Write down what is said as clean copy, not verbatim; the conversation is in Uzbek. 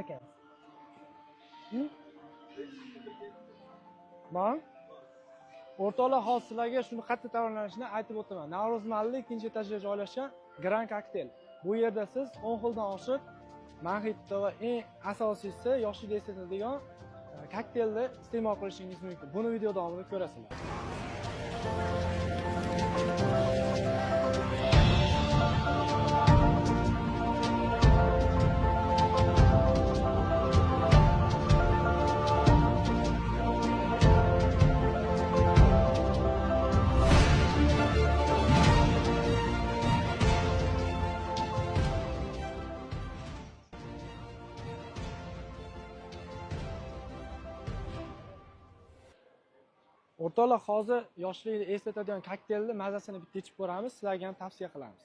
Ekan. Man? O'rtoqlar, hozir sizlarga shuni qayerda tayyorlanishini aytib o'taman. Navro'z mahallada ikkinchi etajda joylashgan Grand Cocktail. Bu yerda siz 10 xildan oshiq mojito va eng asosiysi yoshlikda eslatadigan kokteylni iste'mol qilishingiz mumkin. Buni video davomida ko'rasizlar. O'rtoqlar, hozir yoshlikni eslatadigan kokteylni mazasini bitta ichib ko'ramiz, sizlarga ham tavsiya qilamiz.